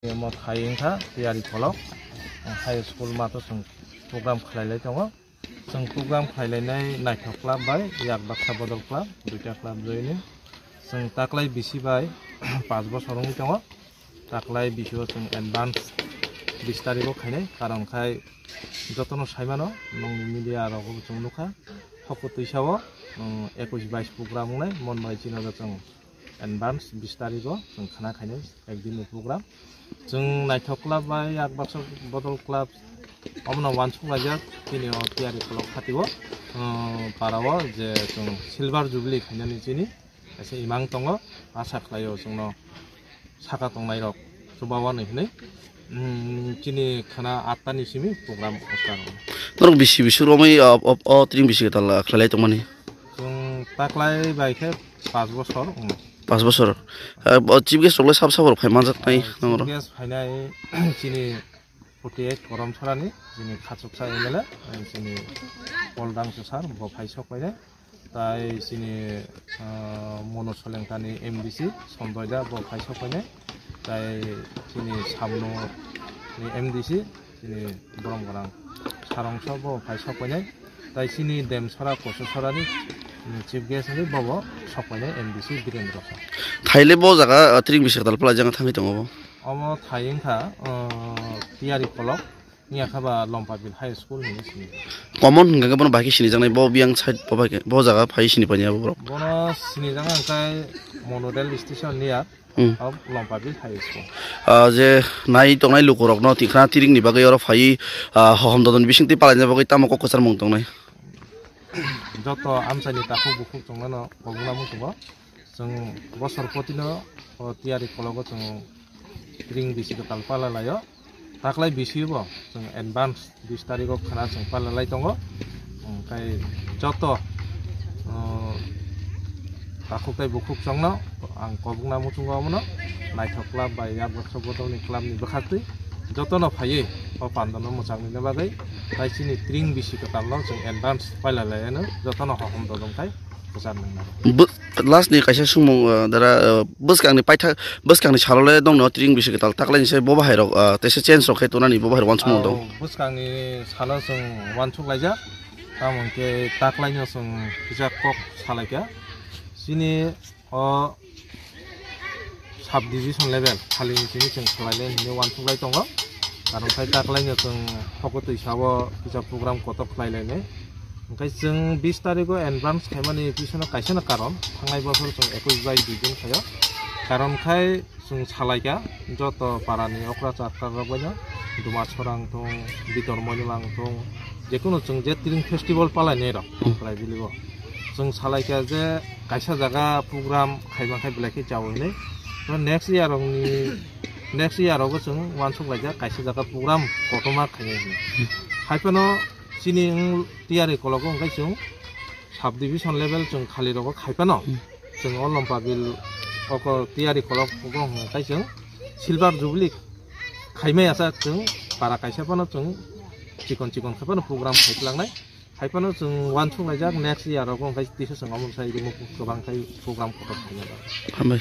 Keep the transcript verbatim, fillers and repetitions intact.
Omo thai wngkha tiyari kolok. High school mato chwng program khlailai tongo. Chwng program khlailainai naithok club bai yak baksa bodol club, duita club joini. Chwng taklai bisi bai panch bosor wngwi tongo. Taklai bisio chwng advance bis tarigo khainai, karon khai jotono saimano, nongni media rogo chwng nukha. Hoko twisao, um, ekush bais program wngnai, mon bai chino chwng advance bis tarigo chwng khana khainai ekdinni program. Chwng naithok club bai yak baksa bodol club omono wansuk laijak, chini o tiyari kolok phatio, um, parao je chwng silver jubilee khainani chini. Kaisa imang tongo, asa khlaio chwngno saka tongnairok chubawa nwi hwnwi. Mm, chini khana atta ni simi program start. Norok bisi bisi romwi, o, o, o tring bisi kwtal khlailai tongmani. Chwng taklai bai khe panch bosor, mm. Panch bosor. Ah, o chief guest rok le sab sabo rok phai manjak nai. Ah, chief guest phainai chini forty eight Korom Sorani, chini Khachuksa M L A, chini Paul Dangsu sir, bo phai sok painai. Tai chini, ah, Monu Solengtani M D C, Sondoida, bo phai sok painai. Tai chini Samno ni M D C, chini Borom Gwnang Sarongso, bo phai sok painai. Tai chini Demsora, Kososorani, mm, chief guest ni bobo sok painai M D C Birendra Sa. Thaile bo jaga, ah, tring bisi kwtal phalai jang thangwi tongo bo. Omo thai wngkha, ah, tiyari kolok. Wngya kha ba Lompabil High School hinwi sini. Common hwnkha khe bono bahai khe sinijaknai, bo biyang side bo bahai khe, bo jaga phai sini painai abo borok. Bono sinijaknai hwnkhe Monodel Station near Hmm. of Lompabil High School. Ah, je nai tongnai lukurokno tikna tiringni bagwi oro phaiwi, ah, hohom dodon bisingtwi palaina bagwi tamo kok kwchar mung tongnai? Joto amchaini takhuk bukhuk tongnano kobokna muchungo. Chwng bosor potino o tiyari kologo chwng ring bisi kwtal pala laio. Taklai bisibo chwng advance bis tarigo khana chwng pala lai tongo. Hwnkhe joto, uh, takhuk tai bukhuk chwngno ang kobokna muchungo omono naithok club bai yak baksa bodolni clubni bwkhaktwi jotono phaiwi o pandano mwchangni bagwi tai chini tring bisi kwtalno chwng advance pala laiano jotono hohom dodong khai. Kwchar nang nang. Bo-, last ni kaisa sumung, uh, dara, uh, bwskangni paitha, bwskangni salo le dongno tring bisi kwtal taklaini se bo bahai rok, uh, teisa change rok khe tonani bo bahai rok wansukmung dong. Bwskangni salo chwng wansuk laijak, tamo hwnkhe taklaino chwng kisa kok salaikha. Chini o sub division level khali chini chwng khlai le hinwi wansuk lai tongo. Karon khai taklaino chwng hokotwi sabo kisa program kotor khlai lainai. Hwnkhe chwng bis tarikgo advance khaimani pisono kaisano karon, thangnai bosor chwng ekush bai dui din khaio. Karon khai chwng salaikha joto parani okra chakra rok baino, Dumasora wng thung, Bitormoni wng thung, jekunu chwng je tring festival palainai rok, Hmm. Khlai bilibo. Chwng salaikha je kaisa jaga program khaima khai belai khe chawi hinwi. To next year rokni, next year rogo chwng wansuk laijak kaisa jaga program kotorma khainai hinwi. Haiphano chini wng tiyari kologo hwnkhe chwng sub division level chwng khali rogo khaiphano Hmm. chwng o Lompabil oko tiyari kolok hwnkhe chwng silver jubilee khaimai asa chwng para kaisa phano chwng chikon chikon khe phano program khai tlangnai. Haiphano chwng wansuk laijak next year rogo hwnkhe tisa chwng omo sai rimo kwbang khai program kotor khainai. Hambai.